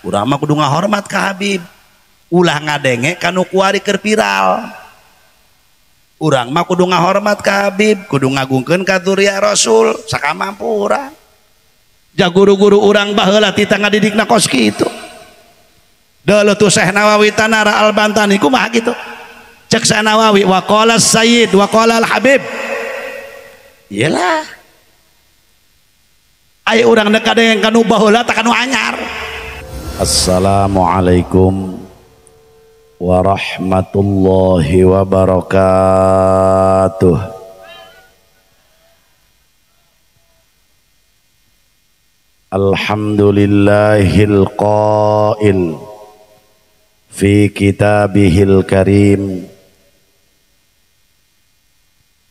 Urang mah kudu ngahormat ka Habib. Ulah ngadenge kanu kuari keur viral. Urang mah kudu ngahormat ka Habib, kudu ngagungkeun ka dzurriyyah Rasul sakamampu urang. Ja guru-guru urang baheula tita ngadidikna kos kitu. Deuleu tuh Syekh Nawawi Tanara Al-Bantani kumaha kitu. Cek Syekh Nawawi wa qala Sayyid wa qala Al-Habib. Iyalah. Ayo urang dek kadeng kanu baheula tak kanu anyar. Assalamualaikum warahmatullahi wabarakatuh. Alhamdulillahil qail fi kitabihil karim,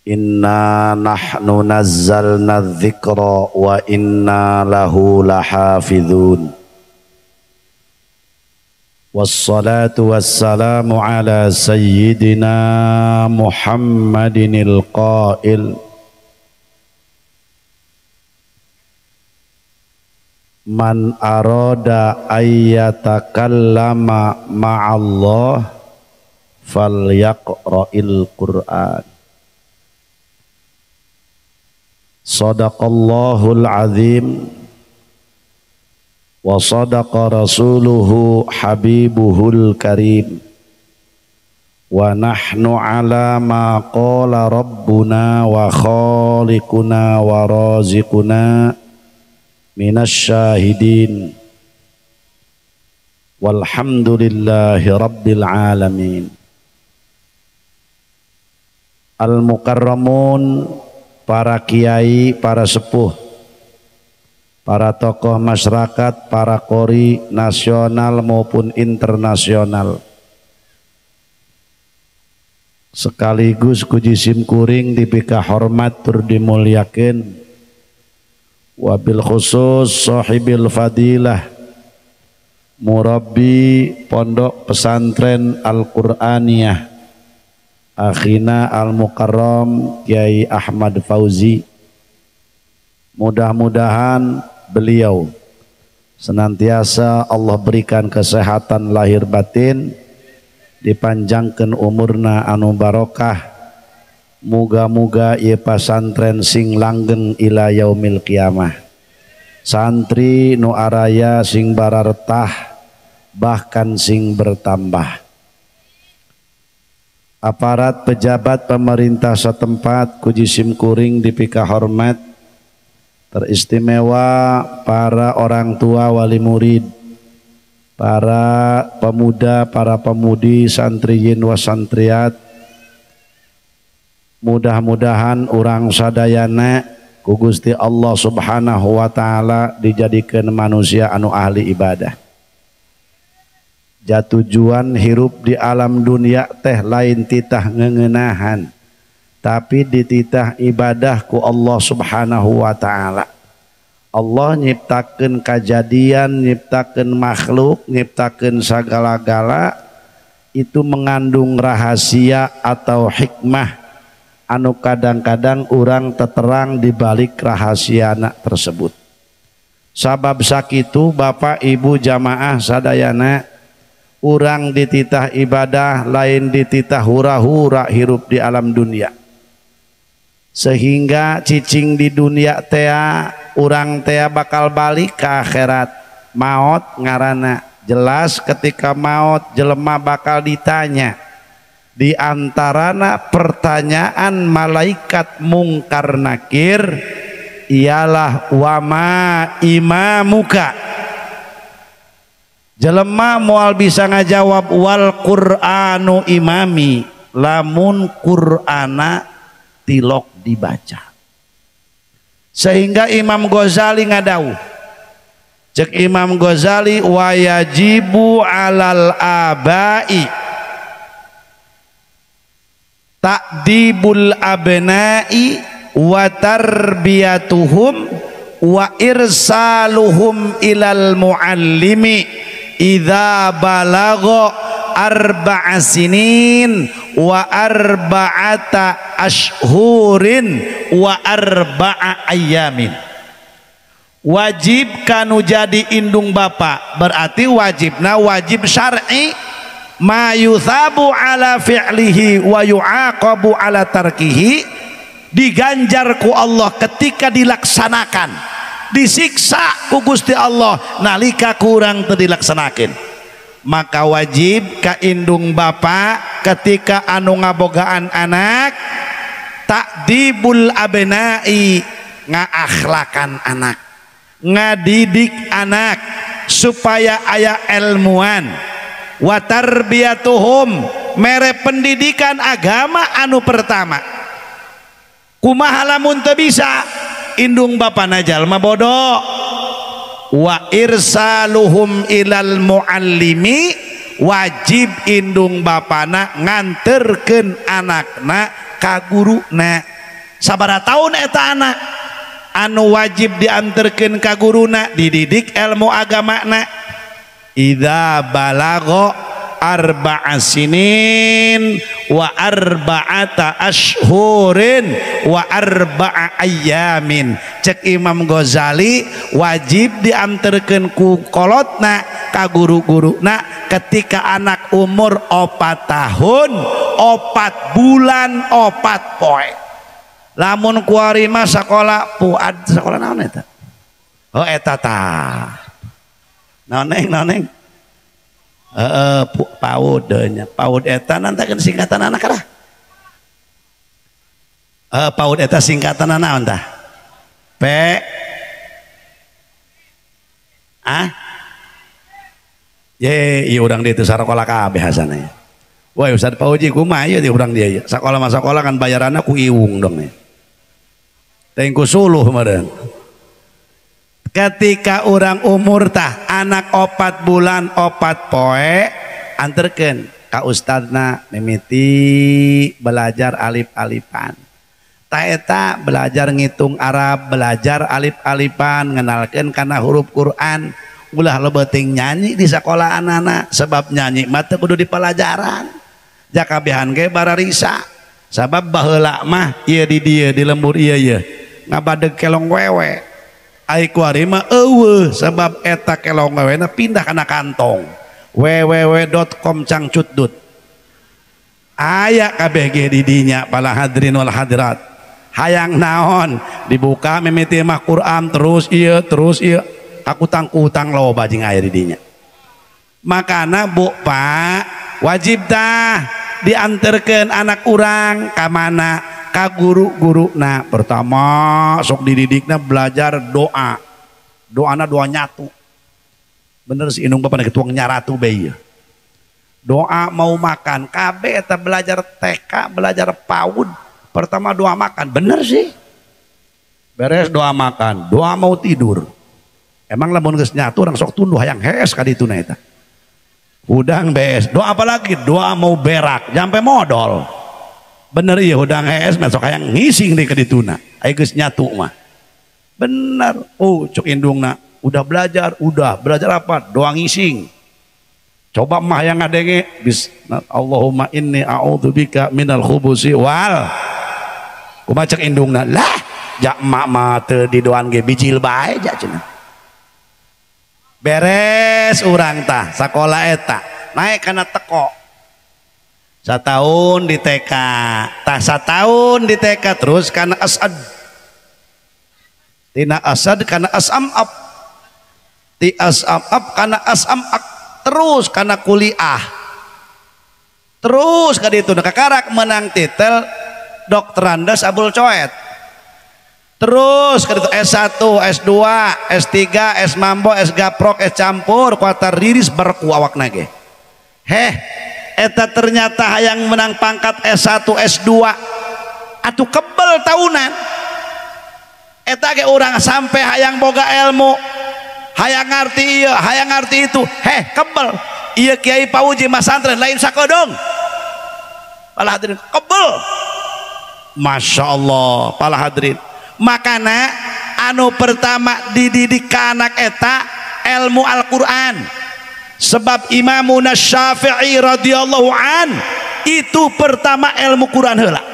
inna nahnu nazzalna dzikra wa inna lahu lahafizun. Wassalatu wassalamu ala sayyidina Muhammadinil qail, man arada ayyatakallama ma'allah falyaqra'il Qur'an. Sadaqallahul azim wa sadaqa rasuluhu habibuhul karim, wa nahnu ala ma qala rabbuna wa khaliquna wa raziquna minasyahidin, walhamdulillahi rabbil alamin. Al-mukarramun, para kiai, para sepuh, para tokoh masyarakat, para kori nasional maupun internasional, sekaligus kuji simkuring dipika hormat tur dimuliakeun, wabil khusus sahibil fadilah murabbi pondok pesantren Al-Qur'aniyah akhina al-mukarram Kiai Ahmad Fauzi. Mudah-mudahan beliau senantiasa Allah berikan kesehatan lahir batin, dipanjangkan umurna anu barokah, muga-muga ieu pasantren sing langgeng ila yaumil kiamah, santri nu araya sing bararetah bahkan sing bertambah. Aparat pejabat pemerintah setempat kuji simkuring dipika hormat, teristimewa para orang tua wali murid, para pemuda, para pemudi, santriyin wa santriat. Mudah-mudahan urang sadayana ku Gusti Allah Subhanahu wa taala dijadikan manusia anu ahli ibadah. Jatujuan hirup di alam dunia teh lain titah ngengenahan, tapi dititah ibadah ku Allah Subhanahu wa taala. Allah nyiptakeun kajadian, nyiptakeun makhluk, nyiptakeun sagala-gala itu mengandung rahasia atau hikmah anu kadang-kadang urang teterang di balik rahasiana tersebut. Sabab sakitu Bapak Ibu jamaah sadayana, urang dititah ibadah lain dititah hura-hura hirup di alam dunia. Sehingga cicing di dunia tea urang tea bakal balik ke akhirat. Maot ngarana jelas ketika maot jelema bakal ditanya. Di antarana pertanyaan malaikat mungkar nakir ialah wama imamuka. Jelema moal bisa ngajawab wal Qur'anu imami lamun Qur'ana tilok dibaca. Sehingga Imam Ghazali ngadauh, cek Imam Ghazali wayajibu alal abai ta'dibul abnai wa tarbiyatuhum wa irsaluhum ilal muallimi idza balagha arba'a sinin wa arba'ata ashhurin wa arba'a ayyamin. Wajib kanu jadi indung bapak berarti wajibna wajib syar'i, ma yuthabu ala fi'lihi wa yu'aqabu ala tarkihi, diganjar ku Allah ketika dilaksanakan, disiksa ku Gusti Allah nalika kurang teu dilaksanakeun. Maka wajib ka indung bapak ketika anu ngabogaan anak takdibul abnai, ngaakhlakan anak, ngadidik anak supaya aya ilmuan, wa tarbiyatuhum, mere pendidikan agama anu pertama. Kumaha lamun teu bisa indung bapana jalma bodoh, wa irsaluhum ilal muallimi, wajib indung bapana nganterkeun anakna ka guruna. Sabaraha taun eta anak anu wajib dianterkeun ka guruna, dididik ilmu agamana. Idza balagha arba'a sinin wa arba'ata ashhurin wa arba'a ayyamin. Cek Imam Ghazali wajib dianterkeun ku kolotna ka guru-guruna ketika anak umur 4 tahun 4 bulan 4 poe. Lamun kuari mah sakola puad, sakola naon eta? Oh eta tah. Naon neng, naon neng? Heeh, PAUD nya. PAUD eta nanti kan singkatan anak lah. PAUD eta singkatan naon tah? P A Ye, ieu urang dieu teu sakola kabeh hasana. Woi Ustaz Pauji kumaha ieu di urang dieu? Sakola mah sakola kan bayaranna ku iwung dong nih. Tengku suluh meureun. Ketika orang umur tah anak 4 bulan 4 poe anterkeun ka ustadna mimiti belajar alif-alifan. Ta eta belajar ngitung Arab, belajar alif-alifan, ngenalkeun kana huruf Quran. Ulah leubeting nyanyi di sekolah anak-anak, sebab nyanyi mah teu kudu dipelajaran. Jakabehan ge bararisa. Sabab baheula mah ieu di dieu di lembur ieu ieu ngabadeg kelong wewe. Ai kuari mah eueuh sebab eta kelong wewena pindah kana kantong. www.com cangcutdut. Aya kabeh ge di dinya para hadirin wal hadirat. Hayang naon dibuka mimiti mah Quran terus ieu kakutang-kutang loba jeung aya di dinya. Makana Bu Pak wajib tah diantarkan anak urang ka mana ka guru-guruna. Pertama sok dididikna belajar doa, doana doa nyatu. Bener si indung bapak tuang nyaratu bae. Doa mau makan kabeh eta belajar TK, belajar PAUD, pertama doa makan. Bener sih. Beres doa makan, doa mau tidur. Emang lamun geus nyatu urang sok tunduh hayang hees ka dituna eta. Udang bees, doa apa lagi? Doa mau berak, sampai modal. Bener iya udang hees masuk hayang ngising di kedituna. Ayo geus nyatu mah. Bener. Oh, cuk indungna, udah belajar apa? Doa ngising. Coba mah yang ngadenge bis Allahumma inni a'udzubika minal khubusi wal. Kumaha cek indungna? Lah, jak mak mah teu didoan ge bijil bae jak cenah. Beres urang tah sakola eta naik kana teko setahun di TK tah setahun di TK terus kana asad, tina asad kana asam ab, ti asam ab kana asam ak, terus kana kuliah, terus ka ditu kakarak menang titel doktorandes Abul Coet. Terus ke S1, S2, S3, S mambo, S gaprok, S campur, kuatar riris berku awakna ge. Heh, eta ternyata hayang menang pangkat S1, S2. Atuh kebel tahunan. Eta ge urang sampai hayang boga ilmu, hayang ngarti ieu, hayang ngarti itu. Heh, kebel. Ieu Kiai Pauji masantren lain sakodong. Pala hadirin kebel. Masya Allah, pala hadirin. Makana anu pertama dididik ka anak eta ilmu Al-Qur'an. Sebab Imamuna Syafi'i radhiyallahu an itu pertama ilmu Quran heula.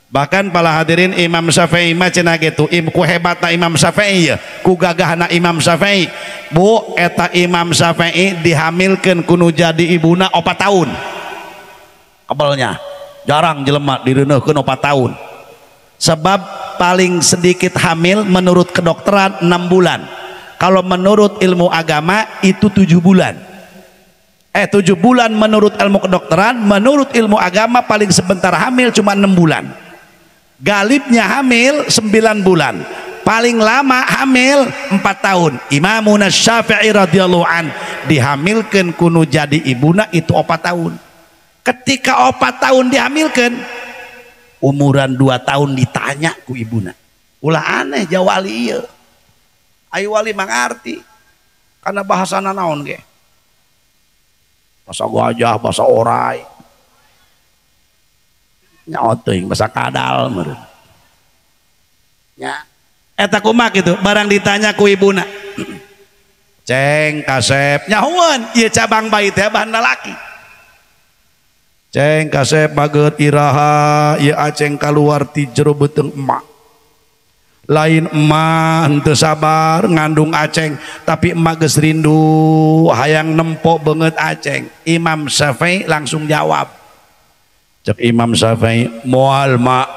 Bahkan para hadirin Imam Syafi'i mah cenah kitu, ku hebatna Imam Syafi'i ya, ku gagahna Imam Syafi'i. Bu, eta Imam Syafi'i dihamilkeun ku nu jadi ibuna 4 tahun. Kebelnya, jarang jelema direuneuhkeun 4 tahun. Sebab paling sedikit hamil menurut kedokteran 6 bulan. Kalau menurut ilmu agama itu 7 bulan. 7 bulan menurut ilmu kedokteran, menurut ilmu agama paling sebentar hamil cuma 6 bulan. Galibnya hamil 9 bulan, paling lama hamil 4 tahun. Imamuna Syafi'i radhiyallahu an dihamilkan kuno jadi ibuna itu 4 tahun. Ketika 4 tahun dihamilkan, umuran 2 tahun ditanya ku ibuna. Ulah aneh jawali ieu. Ayo wali mangarti karena bahasana naon ge? Bahasa gajah, bahasa orai. Nyaot teuing bahasa kadal meureun. Nya eta kumaha kitu barang ditanya ku ibuna. Ceng kasep nyahueun ieu cabang bayi teh bahan lalaki. Ceng kasep bageut iraha ieu aceng kaluar ti jero beuteung emak. Lain emak henteu sabar ngandung aceng tapi emak geus rindu hayang nempo beungeut aceng. Imam Syafi'i langsung jawab. Cek Imam Syafi'i moal mak,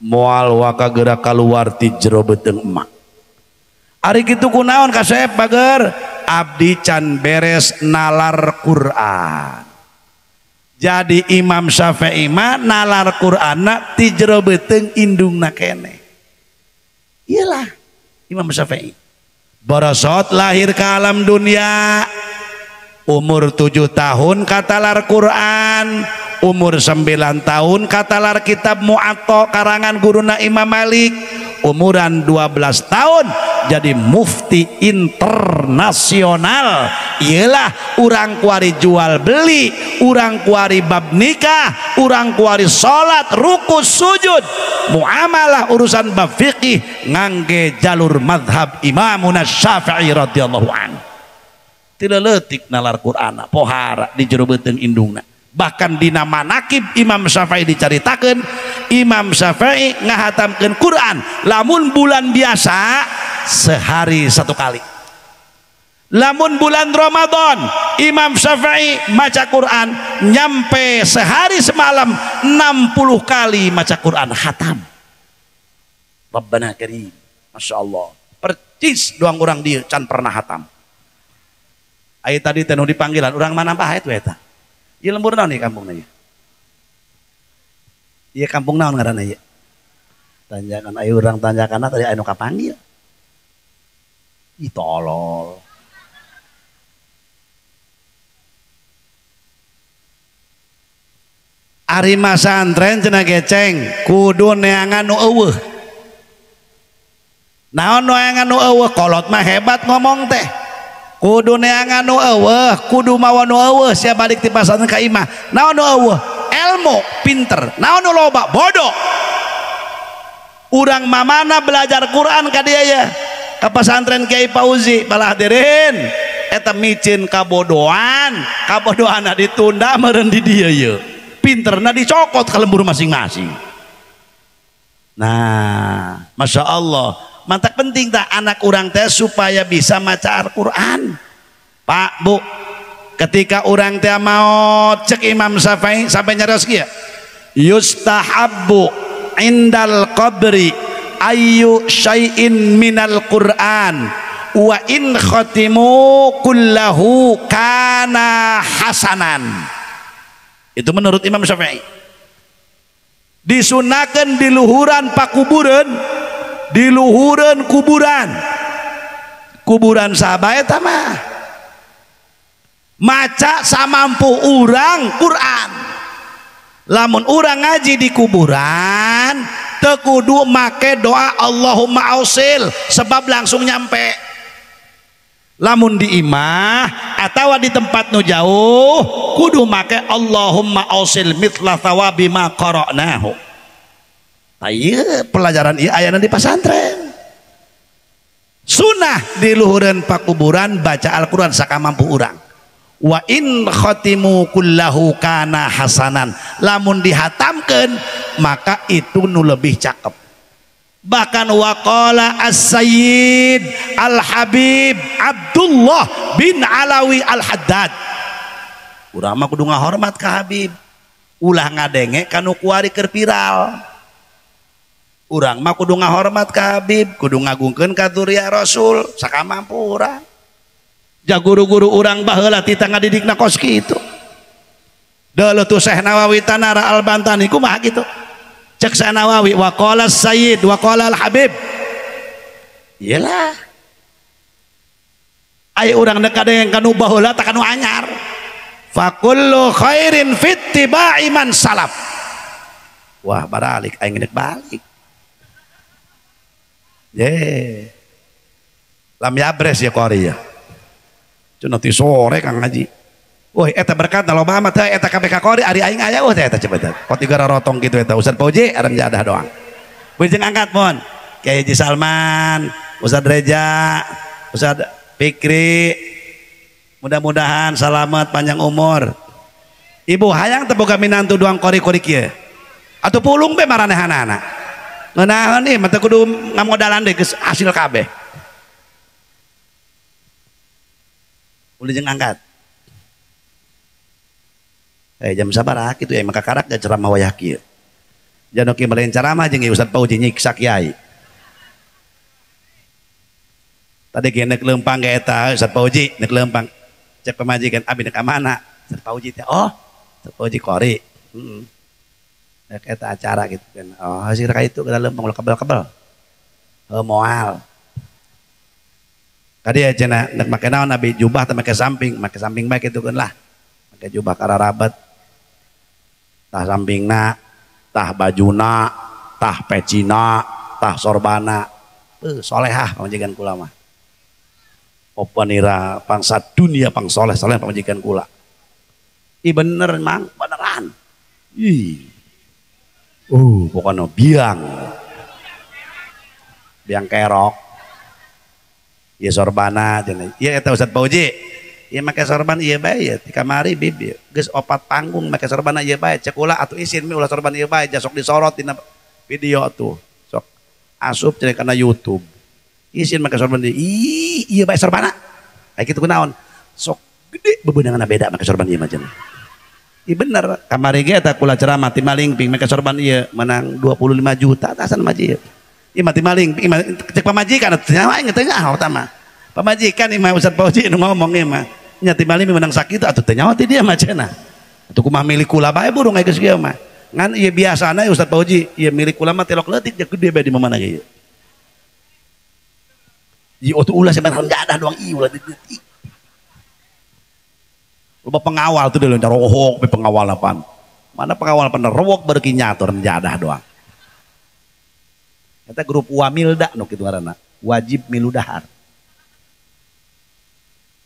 moal waka geura kaluar ti jero beuteung emak. Ari kitu kunaon kasep bager? Abdi can beres nalar Quran. Jadi Imam Syafi'i mah nalar Quranna ti jero beuteung indungna keneh. Iyalah Imam Syafi'i. Borosot lahir ke alam dunia, umur 7 tahun katalar Quran, umur 9 tahun katalar kitab Mu'atta karangan guruna Imam Malik, umuran 12 tahun jadi mufti internasional. Iyalah urang kuari jual beli, urang kuari bab nikah, urang kuari salat, ruku, sujud, muamalah, urusan bab fikih ngangge jalur madhab Imamuna Syafi'i radhiyallahu anhu. Tidak leutik nalar Qur'ana pohara di jero beuteung indungna. Bahkan dina manakib Imam Syafi'i dicaritakeun, Imam Syafi'i ngahatamkeun Quran lamun bulan biasa sehari 1 kali. Lamun bulan Ramadan Imam Syafi'i maca Quran nyampe sehari semalam 60 kali maca Quran khatam. Rabbana karim, Masya Allah. Percis doang orang dia can pernah khatam. Ayo tadi teh nu dipanggilan urang mana bae tuh eta. Ieu lembur naon ieu kampungna ieu? Ieu kampung naon ngaranna ieu? Tanjakan ayo urang tanjakanna tadi anu kapanggil. Ih tolol. Ari masantren cenah geceng kudu neangan nu eueuh. Naon neangan nu eueuh? Kolot mah hebat ngomong teh. Kudu neangan nu eueuh, kudu mawa nu eueuh sia balik ti pasantren ka imah. Naon nu eueuh? Ilmu, pinter. Naon nu loba? Bodoh. Urang mamana belajar Quran ka dieu ya. Ka pasantren Kiai Fauzi, balah hadirin. Eta micin kabodohan, kabodohanna ditunda meureun di dieu ye. Pinterna dicokot ka lembur masing-masing. Nah, Masya Allah. Mantak penting tak anak urang teh supaya bisa maca Al-Quran. Pak, Bu, ketika urang teh mau cek Imam Syafi'i sampai nyarios kieu, yustahabbu indal qabri ayu syai'in minal Quran wa in khatimu kullahu kana hasanan. Itu menurut Imam Syafi'i. Disunahkan di luhuran pakuburan, di luhuran kuburan, kuburan sahabat eta mah maca samampu urang Quran. Lamun urang ngaji di kuburan teu kudu make doa Allahumma ausil sebab langsung nyampe. Lamun di imah atawa di tempat nu jauh kudu make Allahumma ausil mithla thawabi ma qara'nahu. Ieu pelajaran ieu ayana di pasantren. Sunah di luhureun pakuburan baca Al-Qur'an sakamampu urang. Wa in khatimu kullahu kana hasanan. Lamun dihatamkeun maka itu nu lebih cakep. Bahkan waqala As-Sayyid Al-Habib Abdullah bin Alawi Al-Haddad, urang mah kudu ngahormat ka Habib, ulah ngadenge kanu kuari keur viral. Urang mah kudu ngahormat ka Habib, kudu ngagungkeun ka dzurriyyah Rasul sakamampu urang. Ja guru-guru urang baheula tita ngadidikna kos kitu. Deuleu tuh Syekh Nawawi Tanara Al-Bantani kumaha kitu. Cek Syekh Nawawi waqala Sayyid waqala Al-Habib. Iyalah. Aya urang dek kadeng kanu baheula tak kanu anyar. Fa kullu khairin fittiba'i man salaf. Wah, baralik aing dek balik. Ye. Lam yabres ya qori ya. Cenah ti sore Kang Haji. Woi eta berkat loba amat teh eta KPK qori ari aing aya eueuh teh eta cepet. Pot tiga rotong kitu eta Ustaz Fauzi arang jadah doang. Wilujeng angkat mohon. Kiai Haji Salman, Ustaz Reja, Ustaz Fikri. Mudah-mudahan selamat panjang umur. Ibu hayang teu boga minantu doang kori-kori kieu. Atuh pulung be maranehanana. Ngeunaheun ieu mah teu kudu ngamodalan deui geus hasil kabeh. Wilujeng angkat. Jam sabaraha kitu ya maka karak da ceramah wayah kieu. Jano kieu meureun ceramah jeung Ustaz Fauzi nyiksa kiai. Tadi kieu nek leumpang ka eta Ustaz Fauzi nek leumpang cek pamajikan abi nek ka mana? Ustaz Fauzi teh oh Ustaz Fauzi qori. Heeh. Nek eta acara gitu kan. Oh hasil ka itu kada leumpang ulah kebel-kebel. Heuh moal. Tadi ya cenah nek make naon abi jubah teh make samping bae kitu keun lah. Make jubah kararabat. Tah sampingna, tah bajuna, tah pecina, tah sorbana. Solehah pamajikan kula mah. Opanira pangsa dunia pang soleh soleh pamajikan kula. Ih bener mang, beneran. Ih. Pokoknya biang. Biang kerok. Ieu sorbana cenah. Ieu eta Ustaz Fauzi. Ieu make sorban ieu bae ya di kamari bib geus opat panggung make sorban ieu bae cek ulah atuh isin mi ulah sorban ieu bae sok disorot dina video tuh sok asup cenah kana YouTube isin make sorban ih ieu bae sorbana aya kitu kunaon sok gede bebeunanganna beda make sorban ieu mah cenah. Ih bener kamari ge eta kula ceramah ti Malingping make sorban ieu menang 25 juta atasan mah ieu. Ieu mah ti Malingping cek pamajikan atuh nyawa aing teh nyaho tah mah. Pamajikan ieu mah Ustaz Fauzi nu ngomong ieu mah. Nya ti Malingping menang sakitu atuh teh nyawa ti dia mah cenah. Atuh kumaha milik kula bae burung aya geus kieu mah. Ngan ieu biasana Ustaz Fauzi ieu milik kula mah tilok leutik jeung gede bae di mana ge ieu. Ieu atuh ulah sampean jadah doang ieu ulah. Loba pengawal tuh dulu rohok be pengawal apaan. Mana pengawal pan rewok berki nyatur jadah doang. Eta grup Wamilda nu kitu ngaranna, wajib milu dahar.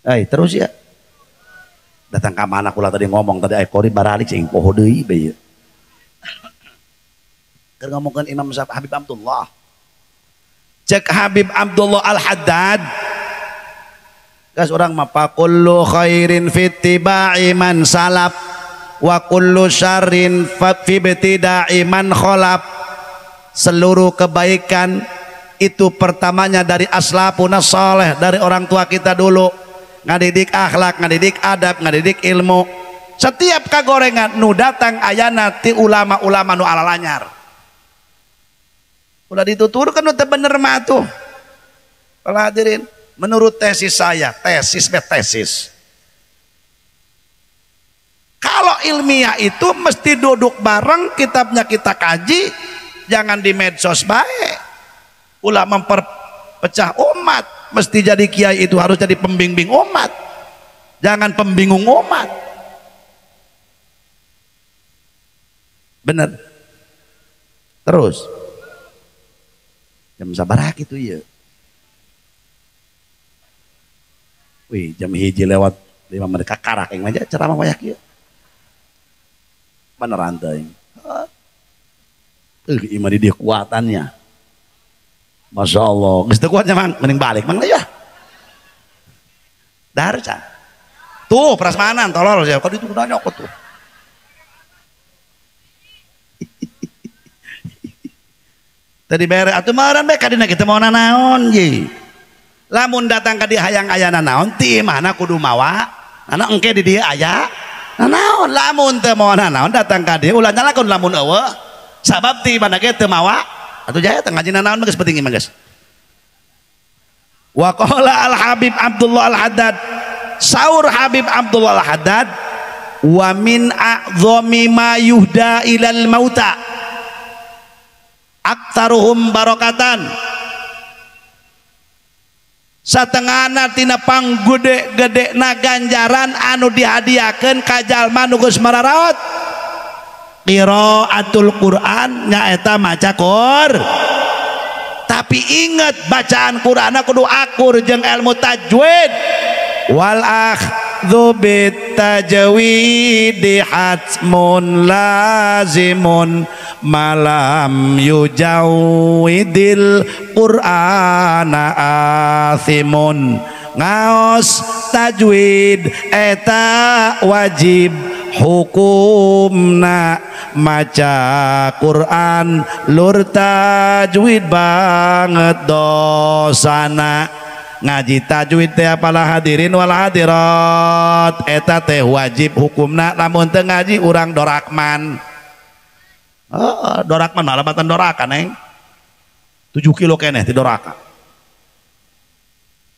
Terus ya. Datang ka mana kula tadi ngomong tadi ai qori baralik cing poho deui bae ieu. Keur ngomongkeun Imam Habib Abdullah. Cek Habib Abdullah Al-Haddad. Gas urang mah kullu khairin fittiba'i man salaf wa kullu syarrin fi ibtida'i man khalaf. Seluruh kebaikan itu pertamanya dari aslafuna saleh, dari orang tua kita dulu. Ngadidik akhlak, ngadidik adab, ngadidik ilmu. Setiap kagorengan nu datang ayana ti ulama-ulama nu alalanyar. Udah dituturkan udah bener mah tuh. Kalau hadirin, menurut tesis saya, tesis be tesis. Kalau ilmiah itu mesti duduk bareng, kitabnya kita kaji, jangan di medsos baik. Ulah memperpecah umat. Mesti jadi kiai itu harus jadi pembimbing umat, jangan pembingung umat. Bener. Terus jam sabaraha kitu ieu? Wih, jam 1:05 kakarak aing mah ceramah wayah kieu. Beneran teuing. Ieu mah di dieu kuatannya. Masya Allah, geus teu kuatnya mang, mending balik mang ya. Dahar can. Tuh prasmanan tolol ya, kok itu udah nyokot tuh. Teu dibere atuh meureun bae ka dina kitu mawa naon ye. Lamun datang ka dieu hayang aya nanaon ti imahna kudu mawa. Nana engke di dieu aya nanaon. Lamun teu mawa nanaon datang ka dieu ulah nyalakeun lamun eueuh. Sabab ti imahna ge teu mawa. Atuh jaya teh ngaji nanaon mah geus penting mah geus. Wa qala Al Habib Abdullah Al Haddad, saur Habib Abdullah Al Haddad, wa min a'zami ma yuhda ilal mauta aktsaruhum barakatan. Satengahna tina panggede-gedena ganjaran anu dihadiahkeun ka jalma nu geus mararaot qiraatul Quran nyaeta maca Quran. Tapi ingat bacaan Quran kudu akur jeung ilmu tajwid. Wal akhdhu bit tajwidi hatmun lazimun malam yujawidil Qur'ana athimun. Ngaos tajwid eta wajib hukumna, maca Quran lur tajwid banget dosana. Ngaji tajwid teh apalah hadirin wal hadirat eta teh wajib hukumna, lamun teu ngaji urang dorakman. Oh, dorakman malah batan doraka neng 7 kilo keneh ti doraka.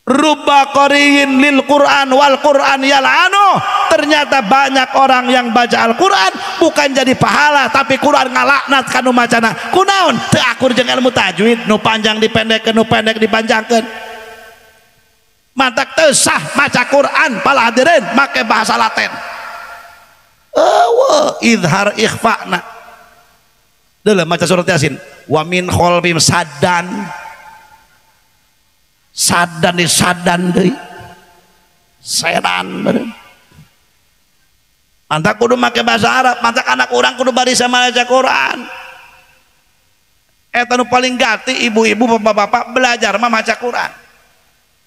Rubba qari'in lil Quran wal Quran yal'anu. Ternyata banyak orang yang baca Al-Quran bukan jadi pahala, tapi Quran ngalaknat kanu macana. Kunaon? Teu akur jeung ilmu tajwid, nu panjang dipendekkeun, nu pendek dipanjangkeun. Mantak teu sah maca Quran pala hadirin make bahasa Latin. Eueuh, izhar ikhfa'na. Deuleu maca surat Yasin, wa min khalfihim saddan. Sadan di sadan deui. Setan beureum. Mantak kudu make bahasa Arab, mantak anak urang kudu bari sama maca Quran. Eta nu paling gati ibu-ibu bapak-bapak belajar mah maca Quran.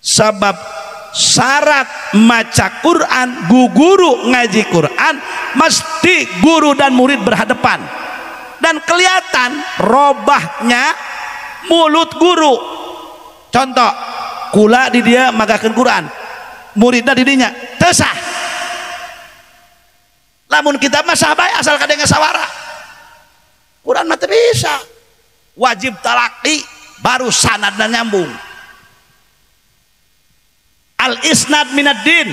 Sabab syarat maca Quran, guru ngaji Quran mesti guru dan murid berhadapan. Dan kelihatan robahnya mulut guru. Contoh, kula di dia magakeun Quran, muridna di dinya teu sah. Lamun kita mah sah bae asal kadenge sawara. Quran mah teu bisa. Wajib talaqi baru sanadna nyambung. Al isnad minad din.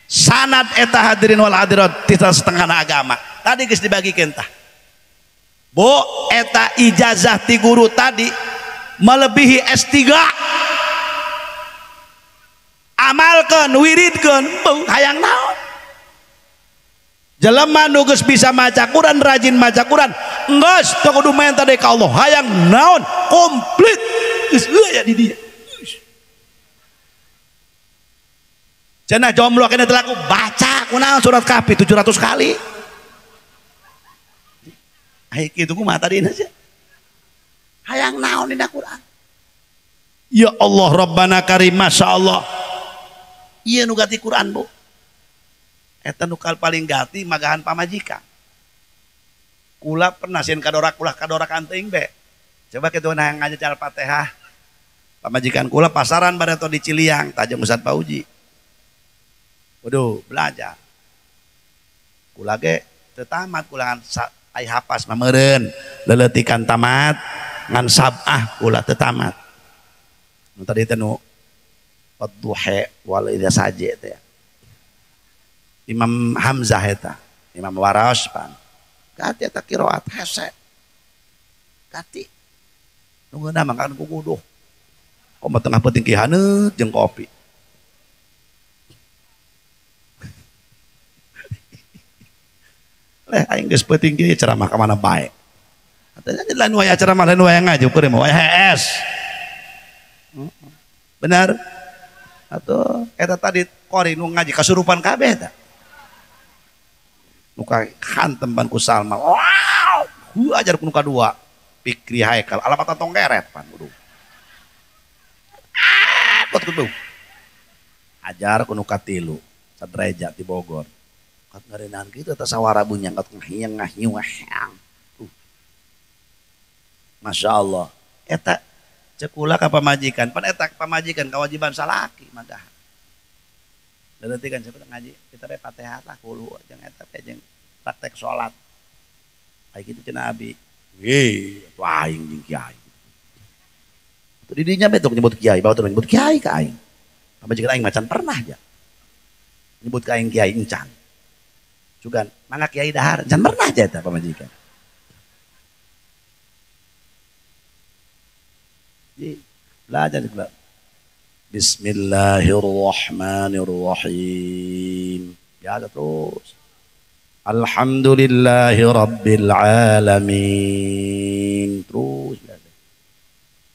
Sanad eta hadirin wal hadirat tita setengahna agama. Tadi geus dibagikeun tah. Bu, eta ijazah ti guru tadi melebihi S3. Amalkeun, wiridkeun, hayang naon? Jelema nu geus bisa maca Quran, rajin maca Quran, geus teu kudu menta deui ka Allah, hayang naon? Komplit. Geus eueuh di dieu. Cenah jomblo kena telaku baca kunaon surat Kahfi 700 kali. Ai kitu kumaha tadina sia? Hayang naon dina Quran? Ya Allah Rabbana Karim, Masya Allah. Iya nu gati Quran bu. Eta nu paling gati magahan pamajikan. Kula pernah sieun kadorak ulah kadorakan teuing be. Coba kitu nah ngaji Al-Fatihah. Pamajikan kula pasaran bareto di Ciliang tajeng Ustaz Pauji. Waduh, belajar. Kula ge teu tamat kula ngan ai hapas mah meureun, leuleutikan tamat ngan sabah kula teu tamat. Nu tadi teh nu wadduha wal idza saje teh. Imam Hamzah eta, Imam Waras pan. Gati eta qiraat hese. Gati. Nu ngeunah mah kan kukuduh. Komo tengah peuting ki haneut jeung kopi. Leh aing geus peuting kieu ceramah ka mana bae. Katanya lain waya ceramah lain waya ngaji ukur mah waya HS. Benar? Atau eta tadi qori nu ngaji kasurupan kabeh eta. Nu kahantem ban ku Salma. Wow, ajar ku nu kadua. Pikri Haikal alamat tong keret pan kudu. Ah, kot kudu. Ajar ku nu katilu, sadreja di Bogor. Kat ngareunaan kitu eta sawara bunyang kat ngahiyang ngahiu ngahang. Masya Allah. Eta cek kula ka pamajikan, pan eta pamajikan kewajiban salaki mah. Berarti kan siapa ngaji kita be Fatihah lah kulu jeung eta teh jeung praktek salat. Kayak gitu cenah abi. Hei, atuh aing jeung kiai. Atuh di dinya be nyebut kiai, bawa nyebut kiai ka aing. Pamajikan aing macan pernah ja. Nyebut ka aing kiai encan. Sugan mangga kiai dahar, encan pernah ja eta pamajikan. Jadi belajar juga. Bismillahirrahmanirrahim. Ya ada terus. Alhamdulillahi rabbil alamin. Terus biasa.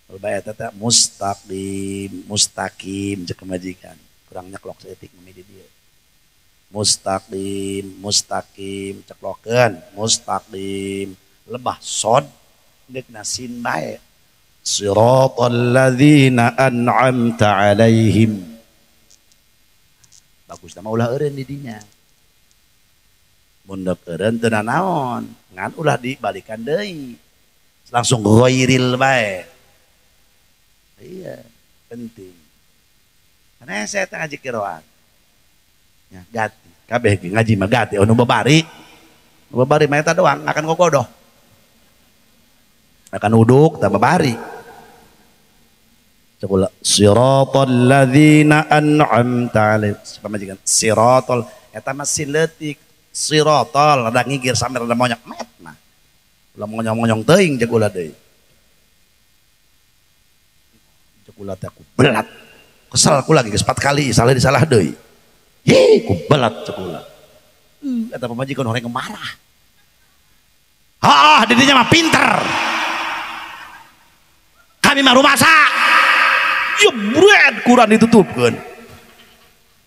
Kalau bayar tata mustaqim, mustaqim cek kemajikan. Kurang nyeklok seetik memilih dia. Mustaqim, mustaqim ceklokeun, mustaqim. Lebah sod deuk nasin bae. Siratal ladzina an'amta alaihim. Bagus nama ulah eureun di dinya. Mun dek eureun teu nanaon, ngan ulah dibalikan deui. Langsung ghairil bae. Iya, penting. Karena saya teh ngaji qiraat. Ya, gati. Kabeh ge ngaji mah gati anu babari. Nu babari mah eta doang akan kokodoh. Akan uduk tambah bari. Cekula siratal ladzina an'amta alaihim. Pamajikan siratal eta mah sin leutik. Siratal rada ngigir sampe rada monyok met mah. Ulah monyong-monyong teuing cekula deui. Cekula teh ku belat. Kesel ku lagi geus 4 kali salah disalah deui. Ye ku belat cekula. Eta pamajikan horeng marah. Haah didinya mah pinter. Kami mah rumasa. Jebret Quran ditutupkeun.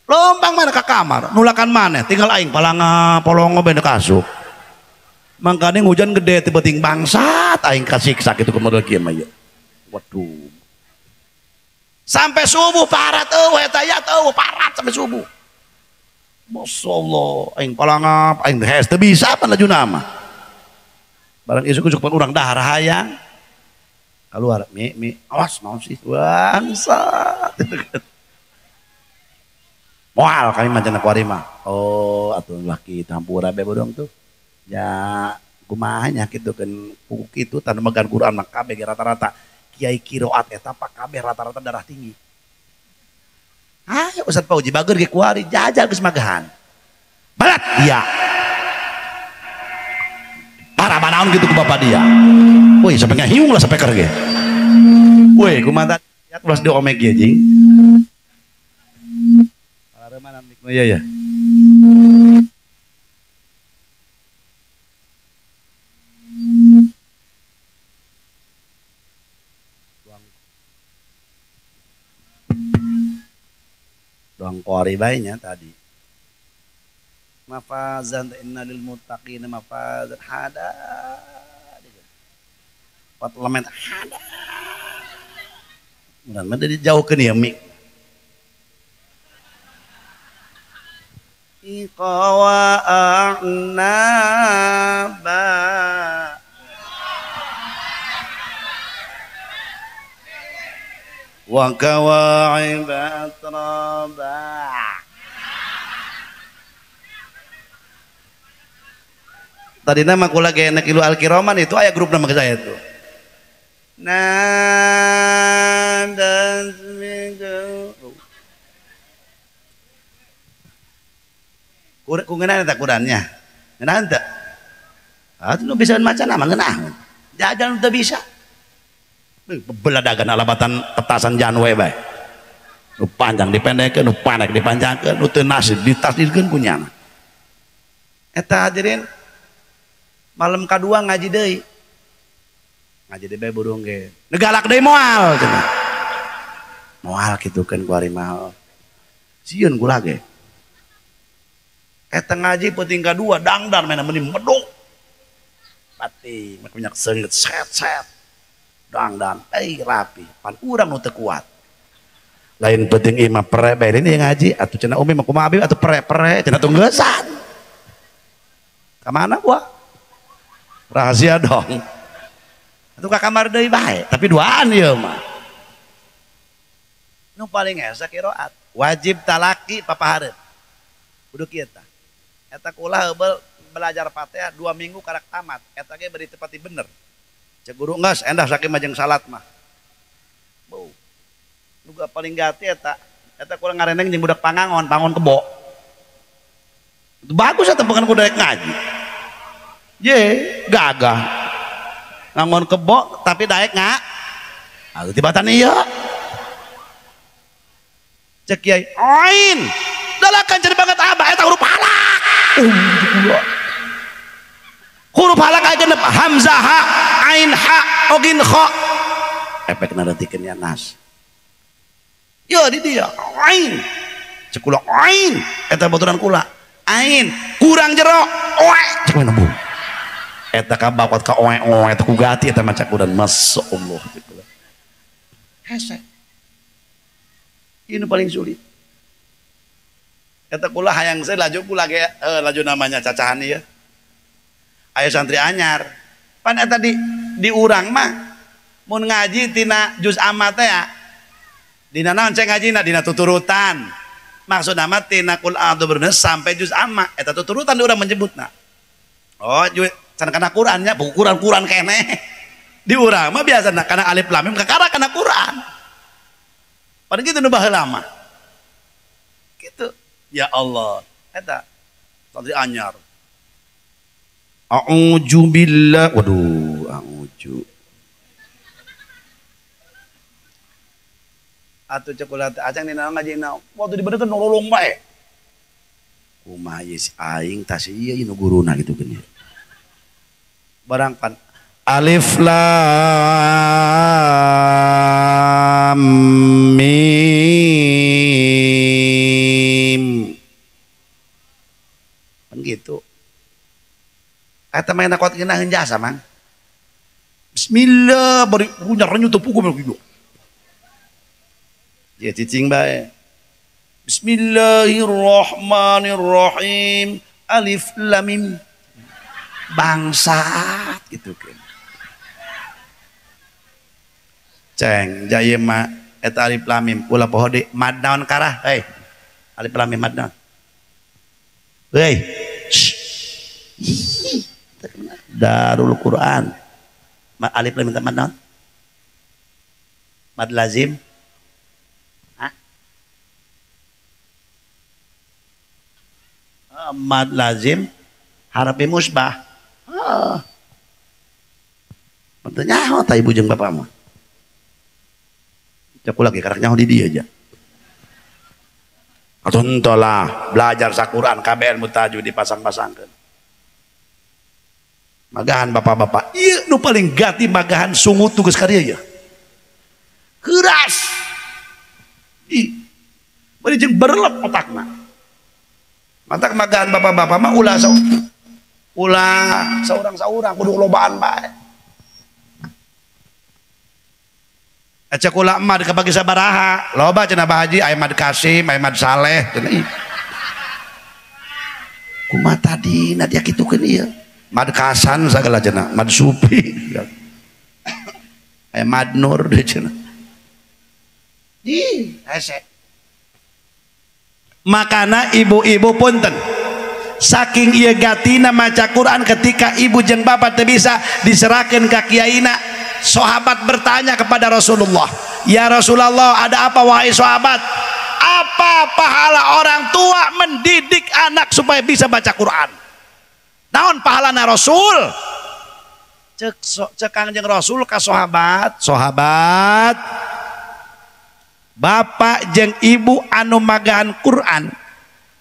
Lompang mana ke kamar, nulakan mana, tinggal aing palanga polongo bene kasup. Mangkane hujan gede tiba ting bangsat aing kasiksa kitu kumaha kieu mah ieu. Waduh. Sampai subuh parat eueuh eta ya eueuh parat sampai subuh. Masyaallah aing palanga aing hes teu bisa pan lajuna mah. Barang isuk-isuk pan urang dahar hayang. Keluar mi mi awas naon sih bangsat. Moal kami mancana kuari mah. Oh atuh laki tampura be bodong tuh. Ya kumaha nya kitu kan buku kitu tanda megan Quran mah kabeh rata-rata kiai qiraat eta pak kabeh rata-rata darah tinggi. Ayo Ustaz Fauzi bager ge kuari jajal geus magahan. Balat dia. Parah manaon gitu ku bapak dia. Woi sampai ngahiung lah sampai kerge. Woi kumaha ya ulah diomek ge jing. Mana mik ya ya. Doang kori bae nya tadi. Mafazan inna lil muttaqina mafazan hada. Pat lemet hada. Mudah mah dijauhkeun ya mik. Iqwa a'naba wa kawa'iba atraba. Tadi nama kula ge enak ilu al-kiroman itu aya grup nama saya itu. Ku ngeunah eta Qurannya. Ngeunah teu? Ah, nu bisa maca nama ngeunah. Jajan teu bisa. Beladagan alabatan petasan janwe bae. Nu panjang dipendekkeun, nu pendek dipanjangkeun, nu teu nasib ditasdirkeun ku nyana. Eta hadirin malam kadua ngaji deui. Ngaji deui bae burung ge. Negalak deui moal cenah. Moal kitukeun ku ari mah. Sieun kula ge. Eta ngaji peuting kadua dangdan mena meuni meduk. Pati minyak seungeut set-set. Dangdan euy rapi, pan urang nu teu kuat. Lain peuting ieu mah pere bae ini ngaji atuh cenah umi mah kumaha abi atuh pere-pere cenah tunggesan. Ka mana gua? Rahasia dong. Atuh ka kamar deui bae, tapi duaan ieu mah. Nu paling hese qiraat, wajib talaki papahareup. Kudu kieu tah. Eta kula heubeul belajar Fatihah 2 minggu karak tamat, eta ge beri tepati bener. Cek guru geus endah sakieu mah jeung salat mah. Bau. Nu paling gati eta, eta kula ngareneng jeung budak pangangon, pangon kebo. Bagus eta bukan kudu daek ngaji. Ye, gagah. Ngangon kebo tapi daek nga. Ah tibatan ieu. Cek kiai, ain. Dalakan jadi banget abah eta huruf halak. Huruf halak aya genep hamzah ha, ain ha, ogin kha. Efekna leutikkeun ya nas. Yo di dia ain. Cek kula ain, eta baturan kula. Ain kurang jero oe cek mana bu. Eta ka bakot ka oe oe eta ku gati eta maca Quran masyaallah cek kula. Hese. Ini paling sulit. Eta kula hayang saya laju kula ge laju namanya cacahan ieu. Aya santri anyar. Pan eta di urang mah mun ngaji tina juz amma teh ya. Dina naon cek ngajina dina tuturutan. Maksudna mah tina qul a'udzu birabbil sampai juz amma eta tuturutan di urang menyebutna. Oh, can kana Quran nya, buku Quran-Quran keneh. Di urang mah biasana kana alif lam mim kakara kana Quran. Padahal gitu nu baheula mah. Gitu. Ya Allah, eta santri anyar. A'udzu billah. Waduh, a'udzu. Atuh cek kula teh acang dina ngaji na. Waktu dibenerkeun nololong bae. Kumaha ieu si aing tah si ieu nu guruna kitu geus. Barang pan alif lam mim. Kan gitu. Eta mah enak kuat ngeunaheun jasa, Mang. Bismillah bari nyaranya teu puguh gitu. Ya cicing bae. Bismillahirrahmanirrahim. Alif lam mim. Bangsat gitu kan. Ceng jaya ma eta alif lam mim ulah poho deui mad naon karah hei. Alif lam mim mad naon. Hei. Darul Quran. Alif lam mim mad naon? Mad lazim. Hah? Mad lazim harafi musbah. Oh. Penting nyaho ta ibu jeung bapak mah. Cek lagi karak nyaho di dia aja. Contoh lah belajar sakuran kabeh ilmu tajwid dipasang-pasangkeun. Magahan bapak-bapak, ieu nu paling gati magahan sungut tugas karya ya. Keras. Ih. Bari jeung berlep otakna. Matak magahan bapak-bapak mah ulah ulah saurang-saurang kudu lobaan bae. Cek ulah mad kabagi sabaraha, loba cenah Bah Haji, aya Mad Kasim, aya Mad Saleh cenah ih. Kumaha tadina dia kitukeun ieu? Mad Kasan sagala cenah, Mad Supi. Aya Mad Nur deui cenah. Ih, hese. Makana ibu-ibu punten. Saking ieu gatina maca Quran ketika ibu jeung bapak teu bisa diserahkeun ka kiaina. Sahabat bertanya kepada Rasulullah, ya Rasulullah, ada apa wahai sahabat? Apa pahala orang tua mendidik anak supaya bisa baca Quran? Naon pahalana Rasul? Cek Kangjeng Rasul ka sahabat, sahabat, bapak jeung ibu anu magahan Quran,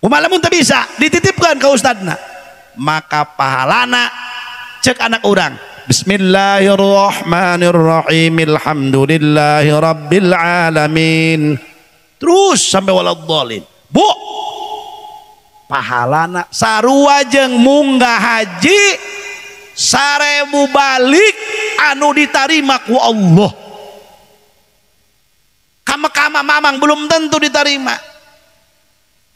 kumaha lamun teu bisa dititipkan ke ustadna, maka pahalana cek anak urang. Bismillahirrahmanirrahim, alhamdulillahi rabbil alamin, terus sampai waladhdallin. Bu, pahalana sarua jeung munggah haji 1000 balik anu ditarima ku Allah. Kama-kama mamang belum tentu diterima,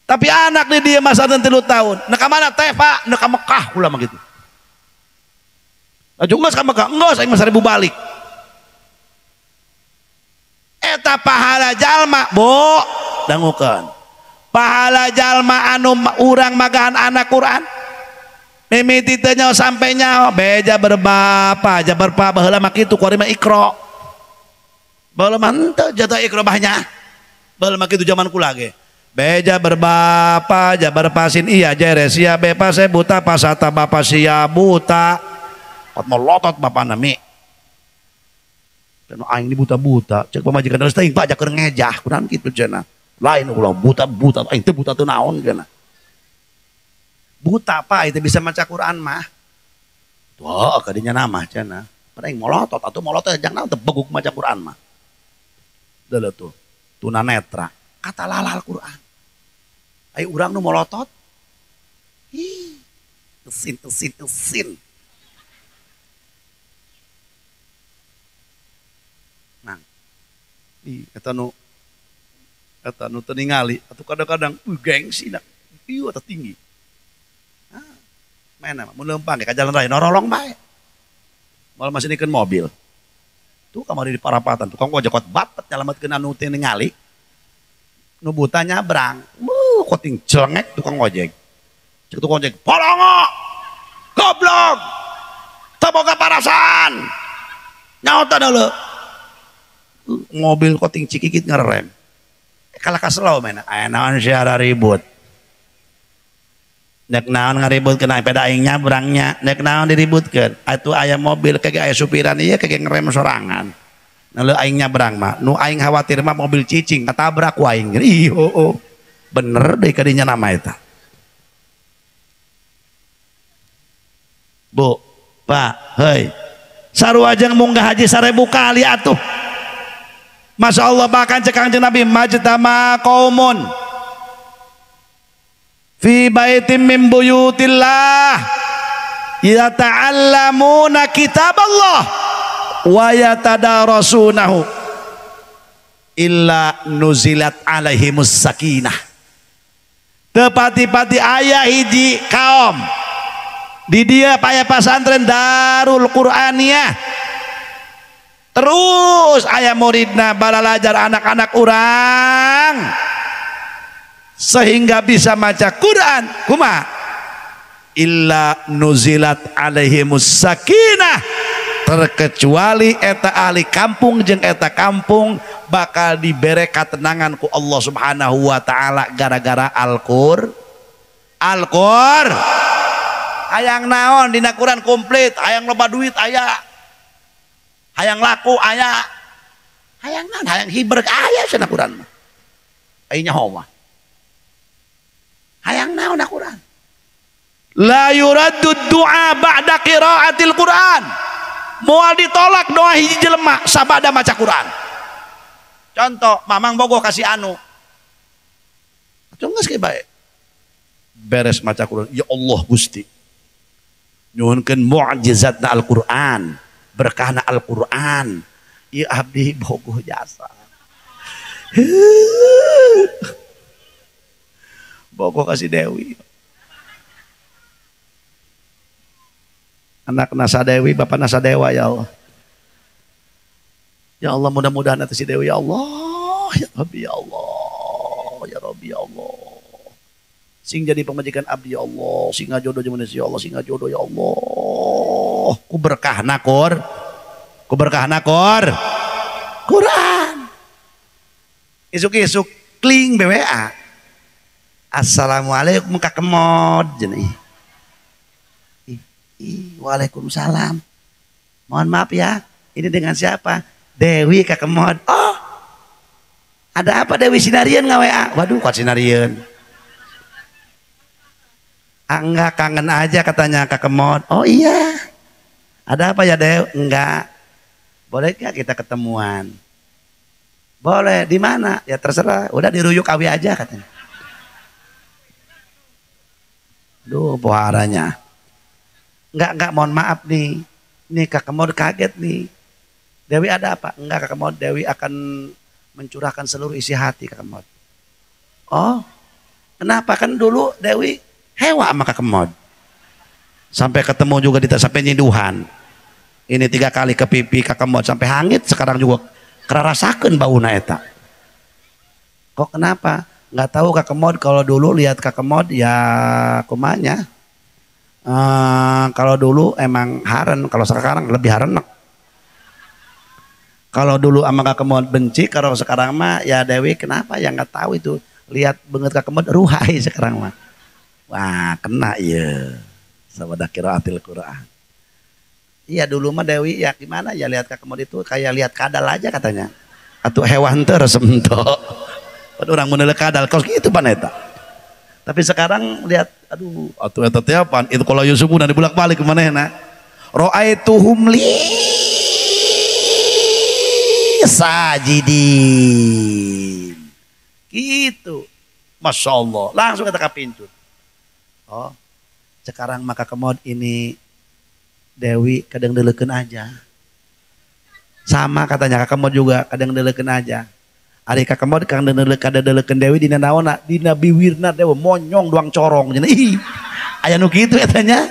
tapi anak di dia masa 3 tahun, nah kamana teh pak, nah ka Mekah ulah mah gitu. Laju geus ka Mekah, geus aing mah 1000 balik. Eta pahala jalma, Bu, dangukeun. Pahala jalma anu urang magahan anak Quran. Mimiti teu nyaho sampai nyaho, beja berbapa, ja berpa baheula mah kitu kuari mah Iqra. Baheula mah henteu jatuh Iqra bahnya. Baheula mah kitu zaman kula ge. Beja berbapa, ja berpasin iya jeresia bepa se buta pasata bapa sia buta. Kot molotot bapana mi. Dan aing ini buta-buta, cek pamajikan terus teuing Pak keur ngejah, kunaon kitu cenah. Lain ulah buta-buta, aing teh buta teu naon cenah. Buta Pak, itu bisa maca Quran mah. Tuh, kadinya nama cenah. Pada aing molotot atuh molotot jang naon teu beguk maca Quran mah. Deuleu tuh, tunanetra, kata lala Al-Quran. Ayo urang nu molotot. Ih, esin esin esin. Nang. Ih, eta nu teu ningali atuh kadang-kadang gengsi na. Ieu eta tinggi. Ah, mana mah mun leumpang ka jalan raya norolong bae. Malah masih nikeun mobil. Tuh kamari di parapatan tukang ojek kot bapet nyalametkeun anu teu ningali. Nu buta nyabrang. Koting jelengek tukang ojek. Cek tukang ojek, "Polongo! Goblok! Teu boga parasan!" Nyaota deuleu. Mobil koting cikikit ngerem. Kalah kaselo mana? Aya naon sia ribut. Nek naon ngaributkeun aya peda aing nyabrangnya, nek naon diributkeun. Atuh aya mobil kege aya supiran ieu kege ngerem sorangan. Nah aing nyabrang mah, nu aing khawatir mah mobil cicing katabrak ku aing. Ih, oh, oh. Bener deh kadinya nama eta. Bu, Pak, hei. Sarua jeung munggah haji 1000 kali atuh. Masya Allah bahkan cek Kangjeng Nabi majtama qaumun fi baitin min buyutillah yata'allamuna kitaballah wa yatadarasunahu illa nuzilat alaihimus sakinah. Tepati-pati ayah hiji kaum di dia paya pasantren Darul Qur'aniyah terus ayah muridna balalajar anak-anak urang sehingga bisa maca Quran kuma illa nuzilat alaihimus sakinah, terkecuali eta ahli kampung jeung eta kampung bakal dibere katenangan ku Allah Subhanahu wa taala gara-gara Al-Qur. Al-Qur. Hayang naon dina Quran komplit, hayang loba duit aya. Hayang laku aya. Hayang naon, hayang hiber aya cenah Quran mah. Aya nyaho mah. Hayang naon Quran. La yuraddu du'a ba'da qira'atil Quran. Moal ditolak doa hiji jelema sabada maca Quran. Contoh, mamang bogoh kasih anu. Atuh geus ge bae. Beres maca Quran, ya Allah Gusti. Nyuhunkeun mukjizatna Al-Qur'an, berkahna Al-Qur'an. Ieu abdi bogoh jasa. Bogoh kasih Dewi. Anak Nasa Dewi, bapak Nasa Dewa ya Allah. Ya Allah mudah-mudahan nanti si Dewi ya Allah, ya Rabbi ya Allah, ya Rabbi ya Allah. Sing jadi pemajikan abdi ya Allah, sing ngajodoh jeung manusia ya Allah, sing ngajodoh ya Allah. Ku berkahna kur. Ku berkahna kur. Quran. Isuk-isuk kling BWA. Assalamualaikum Kak Kemod jenah. Ih, waalaikumsalam. Mohon maaf ya, ini dengan siapa? Dewi Kak Kemod. Oh, ada apa Dewi Sinarian nggak WA? Waduh, kok Sinarian? Ah, enggak, kangen aja katanya Kak Kemod. Oh iya, ada apa ya Dewi? Enggak. Boleh nggak kita ketemuan? Boleh, di mana? Ya terserah. Udah diruyuk awi aja katanya. Duh, poharanya. Enggak, mohon maaf nih. Nih Kak Kemod kaget nih. Dewi ada apa? Enggak Kak Kemod, Dewi akan mencurahkan seluruh isi hati Kak Kemod. Oh, kenapa? Kan dulu Dewi hewa sama Kak Kemod. Sampai ketemu juga di sampai nyinduhan. Ini 3 kali ke pipi Kak Kemod sampai hangit sekarang juga. Kerarasakeun bauna eta. Kok kenapa? Nggak tahu Kak Kemod, kalau dulu lihat Kak Kemod ya kumanya. Kalau dulu emang haren, kalau sekarang lebih harenek. Kalau dulu sama Kak Kemod benci, kalau sekarang mah ya Dewi kenapa ya nggak tahu itu. Lihat banget Kak Kemod ruhai sekarang mah. Wah, kena ya. Sawadah qiraatil Quran. Iya dulu mah Dewi ya gimana ya lihat Kak Kemod itu kayak lihat kadal aja katanya. Atau hewan tersemtok. Pada orang menelek kadal kos gitu pan eta. Tapi sekarang lihat aduh atuh eta teh apaan? Itu kalau Yusuf udah dibulak-balik kemana enak. Ra'aituhum li sajidin. Gitu. Masya Allah. Langsung kata kapincut. Oh, sekarang maka Kemod ini Dewi kadang deleukeun aja. Sama katanya Kak Kemod juga kadang deleukeun aja. Ari Kak Kemod kang deleukeun Dewi dina naonna? Dina biwirna Dewi monyong doang corong cenah. Ih, aya nu kitu eta nya.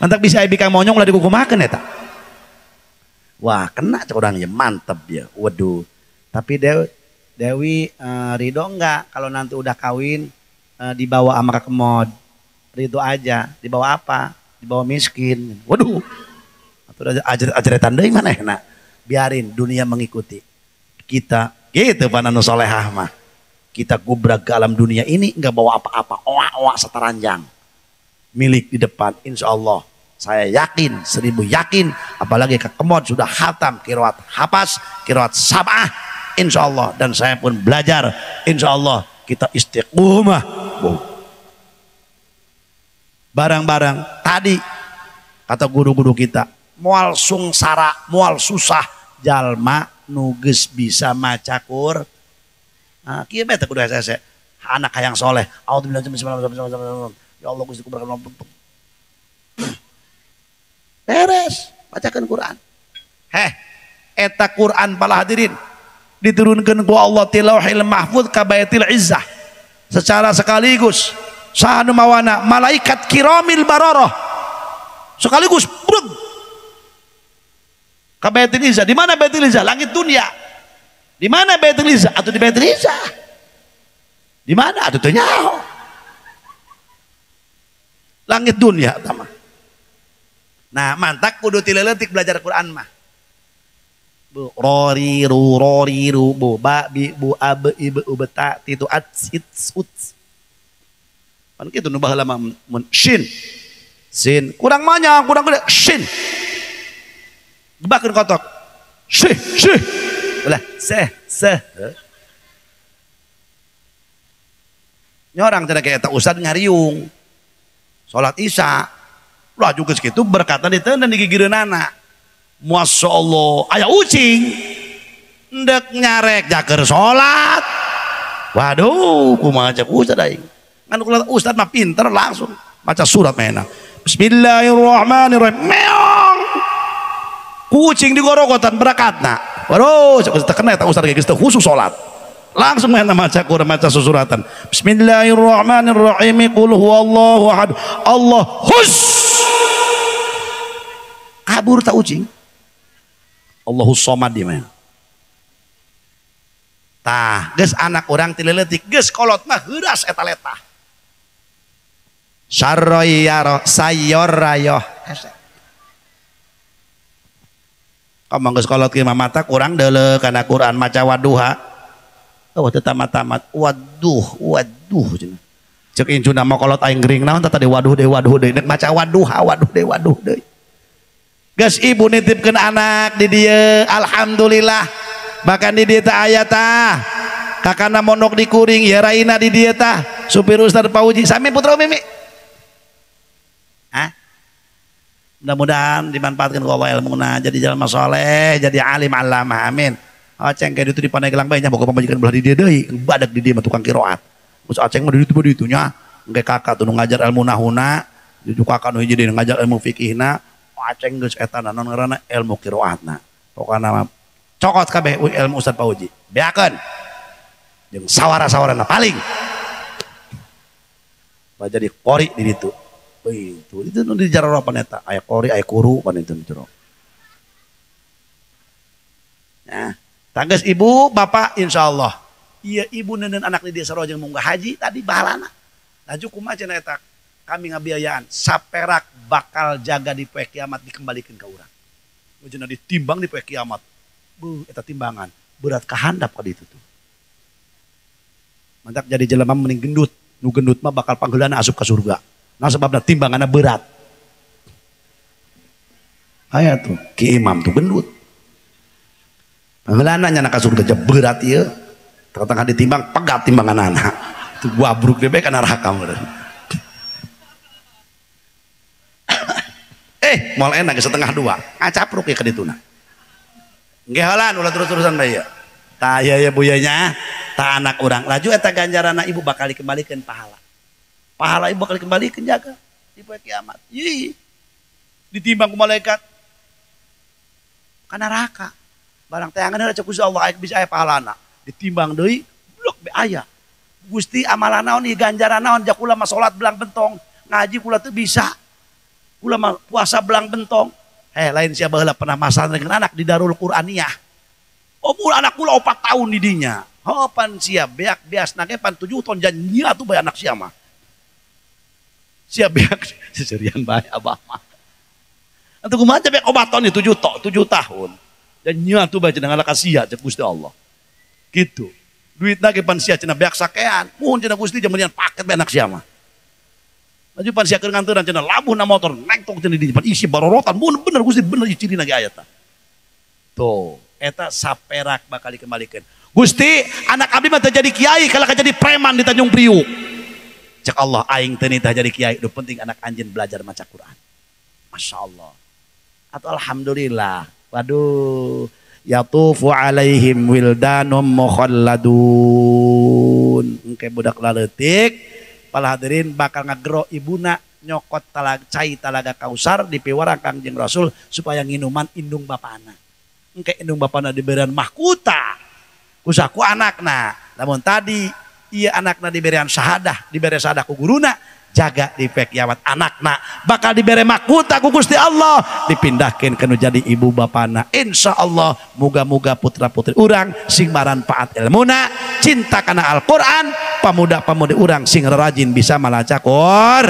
Mantak bisa aya bikang monyong ulah dikukumakeun eta. Wah, kena cek urang ya mantep ya. Waduh. Tapi Dewi ridho enggak kalau nanti udah kawin dibawa sama Kak Kemod? Ridho aja. Dibawa apa? Dibawa miskin. Waduh. Atau ajaretan deui manehna. Biarin dunia mengikuti. Kita gitu pan anu solehah mah. Kita gubrak ke alam dunia ini enggak bawa apa-apa, oak-oak seteranjang. Milik di depan insyaallah. Saya yakin, 1000 yakin, apalagi Kak Kemod sudah khatam qiraat hapas, qiraat sab'ah insyaallah, dan saya pun belajar insyaallah kita istiqomah. Barang-barang tadi kata guru-guru kita, moal sungsara, moal susah jalma nu geus bisa maca Qur'an. Nah, kieu bae teh kudu hese. Anak hayang soleh. A'udzubillahi minasyaitonir. Ya Allah Gusti ku berkat. Beres, bacakan Quran. Heh, eta Quran para hadirin diturunkan ku Allah ti Lauhil Mahfuz ka Baitul Izzah secara sekaligus. Saha nu mawana malaikat kiramil bararah sekaligus breg ka Baitul Izzah. Di mana Baitul Izzah? Langit dunia. Di mana Baitul Izzah? Atau di Baitul Izzah? Di mana? Atuh teu nyaho. Langit dunia tama. Nah, mantak kudu ti leutik belajar Quran mah. Bu rori ru rori ru bu ba bi bu a be i be u be ta ti tu at sit ut. Pan kitu nu baheula mah mun shin. Sin kurang manya, kurang gede shin. Gebakeun kotok. Sih, sih. Ulah seh, seh. Nyorang cenah ka eta ustad ngariung. Salat Isya. Lah juga segitu berkata diteundeun di gigireunana. Masya Allah, aya ucing ndek nyarek jaker salat. Waduh, kumaha cek ustad aing. Ngan kula ustad mah pinter langsung maca surat mah enak. Bismillahirrahmanirrahim. Meong. Kucing digorogotan berakatna. Waduh, cek ustad kena eta ustad geus teu khusus salat. Langsung main maca Quran, maca susuratan. Bismillahirrahmanirrahim. Qul huwallahu ahad. Allah hus. Kabur tak ucing. Allahus somad di mana. Tah, geus anak urang ti leutik geus kolot mah heuras eta letah. Sarroyaro sayor rayoh. Kamu geus kolot kieu mah mata kurang deuleu kana Quran maca waduha. Oh teu tamat-tamat. Waduh, waduh cenah. Ceuk incuna mah kolot aing gering naon tah tadi waduh deui waduh deui. Nek maca waduha waduh deui waduh deui. Geus ibu nitipkeun anak di dieu, alhamdulillah. Bahkan di dieu teh aya tah. Kakana mondok di kuring, ya raina di dieu tah. Supir Ustaz Pauji, sami putra Mimi. Hah? Mudah-mudahan dimanfaatkan ku Allah ilmuna, jadi jalma soleh, jadi alim alama, amin. Aceng kayak itu di Pandeglang bae nya boga pamajikan belah di dieu deui, badak di dieu mah tukang qiraat. Geus aceng mah di ditu mah ditu nya, engke kakak tuh nu ngajar ilmu nahuna, juju kakak nu hiji deui ngajar ilmu fikihna. Aceng geus eta naon ngaranna ilmu qiraatna. Pokona mah cokot kabeh ilmu Ustaz Pauji. Beakeun. Jeung sawara-sawarana paling. Bah jadi qori di ditu. Itu itu nu di jero pan eta, aya qori, aya kuru pan itu di jero. Nah, Tangges ibu bapak insyaallah. Iya ibu nenen anak di desa rojeng munggah haji tadi bahalana. Laju kumaha cenah eta kami ngabiayaan saperak bakal jaga di poe kiamat dikembalikan ke urang. Cenah ditimbang di poe kiamat. Beuh eta timbangan berat kahandap ka ditu tuh. Mantak jadi jelema mending gendut. Nu gendut mah bakal panggeulana asup ka surga. Nah sebabna timbanganna berat. Aya tuh Ki Imam tuh gendut. Panggeulana nya ka surga berat ieu. Tengah-tengah ditimbang pegat timbangan anak. Tuh gua bruk deh ka neraka meureun. Moal enak 1:30. Ngacapruk ya ka dituna. Nggih heulan ulah terus-terusan bae ieu. Tah ieu ya buyanya, tah anak urang. Laju eta ganjaranna ibu bakal dikembalikeun pahala. Pahala ibu bakal dikembalikeun jaga di poe kiamat. Ih. Ditimbang ku malaikat. Ka neraka. Barang teangan heula cek Gusti Allah aya bisa aya pahalana. Ditimbang deui, blok be aya. Gusti amalan naon ieu ganjaran naon ja kula mah salat belang bentong, ngaji kula teu bisa. Kula mah puasa belang bentong. Lain sia baheula pernah masalah dengan anak di Darul Qur'aniyah. Umur anak kula 4 tahun di dinya. Pan sia beak beasna ge pan 7 tahun jan atuh bae anak sia mah. Sia beak seserian bae abah mah. Atuh kumaha beak obat tahun 7 tahun. Dan nya tuh bae cenah ngalaka sia cek Gusti Allah. Gitu. Duitna ge pan sia cenah beak sakean. Mun cenah Gusti jamanian paket bae anak sia mah. Laju pan sia keur nganturan cenah labuhna motor nengtok cenah di depan isi barorotan. Mun bener Gusti bener cirina ge aya tah. Tuh, eta saperak bakal dikembalikan. Gusti, anak abdi mah teu jadi kiai kalah jadi preman di Tanjung Priuk. Cek Allah aing teu nitah jadi kiai, nu penting anak anjeun belajar maca Quran. Masya Allah. Atau alhamdulillah. Waduh, yatufu alaihim wildanum mukhalladun. Engke budak laleutik, para hadirin bakal ngagero ibuna nyokot talaga cai talaga Kausar di piwarang Kangjeng Rasul supaya nginuman indung bapana. Engke indung bapana diberian mahkota kusaku anakna. Namun tadi iya anakna diberian syahadah, diberi syahadah ku guruna, jaga di pek kiamat anakna bakal diberi mahkota ku Gusti Allah, dipindahkeun ke nu jadi ibu bapana. Insya Allah muga-muga putra putri urang sing maranfaat ilmuna, cinta kana Al-Qur'an, pemuda-pemudi urang sing rajin bisa malaca Qur.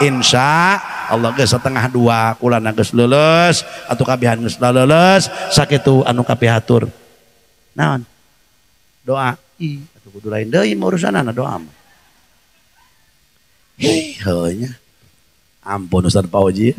Insya Allah geus 1:30 kulana geus leuleus atuh kabihan geus leuleus sakitu anu kapihatur. Naon? Doa. Ih, atuh kudu lain deui mah urusanana doa mah. Hei, heunya. Ampun Ustaz Pauji.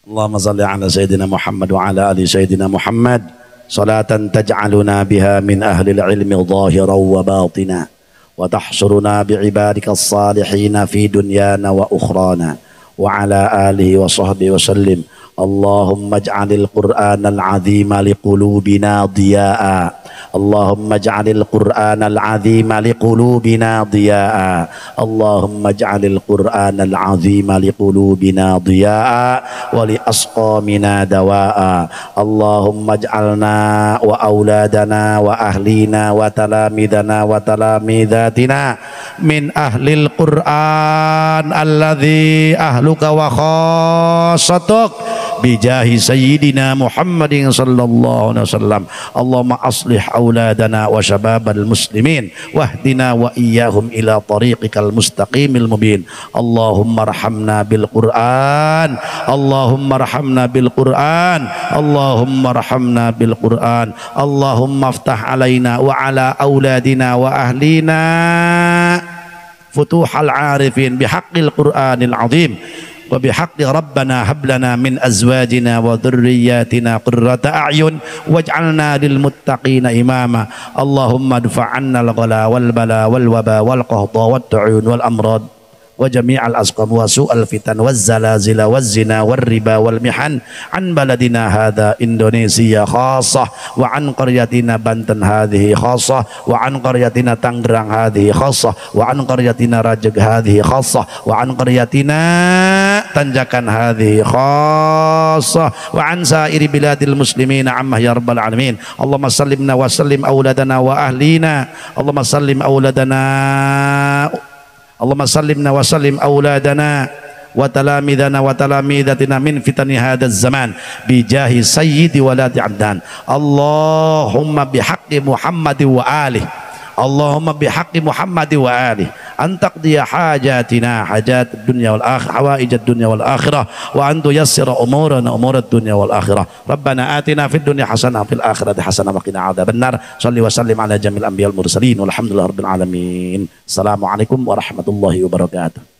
Allahumma salli ala Sayyidina Muhammad wa ala ali Sayyidina Muhammad. Salatan taj'aluna biha min ahli al-ilmi zahiran wa batina wa tahsuruna bi'ibadika as-salihin fi dunyana wa ukhrana wa ala alihi wa sahbihi wa sallim. Allahumma ij'alil Qur'anal azima liqulubina diya'a. Allahumma ij'alil Qur'anal azima liqulubina diya'a. Allahumma ij'alil Qur'anal azima liqulubina diya'a wa liasqamina dawa'a. Allahumma ij'alna wa auladana wa ahlina wa talamidana wa talamidatina min ahlil Qur'an alladzi ahluka wa khassatuk bijahi sayyidina Muhammadin sallallahu alaihi wasallam. Allahumma aslih auladana wa syababal muslimin wahdina wa iyyahum ila tariqikal mustaqimil mubin. Allahumma arhamna bil Qur'an, Allahumma arhamna bil Qur'an, Allahumma arhamna bil Qur'an. Allahumma aftah alaina wa ala auladina wa ahlina futuhal arifin bihaqqil Qur'anil azim. Wa bihaqqi rabbana hab lana min azwajina wa dhurriyyatina qurrata a'yun waj'alna lil muttaqina imama. Allahumma adfa' 'anna al-ghala wal bala wal waba wal qahta wat ta'un wal amrad wa jami'al asqam wa su'al fitan waz zalazila waz zina war riba wal mihan an baladina hadha Indonesia khassah wa an qaryatina Banten hadhihi khassah wa an qaryatina Tangerang hadhihi khassah wa an qaryatina Rajeg hadhihi khassah wa an qaryatina Tanjakan hadhihi khassah wa an sairi biladil muslimina ammah ya rabbal alamin. Allahumma sallimna wa sallim auladana wa ahlina. Allahumma sallim auladana, Allahumma sallimna wa sallim auladana wa talamidana wa talamidatina min fitani hadzal zaman bijahi sayyidi waladi Adnan. Allahumma bihaqqi Muhammad wa alihi, Allahumma bihaqqi Muhammad wa alihi an taqdiya hajatina hajat dunya wal akhirah, hawaij dunya wal akhirah, wa an tuyassira umurana umurad dunya wal akhirah. Rabbana atina fid dunya hasanah fil akhirati hasanah wa qina adzabannar. Shalli wa sallim ala jamil anbiya wal mursalin walhamdulillahi rabbil alamin. Assalamualaikum warahmatullahi wabarakatuh.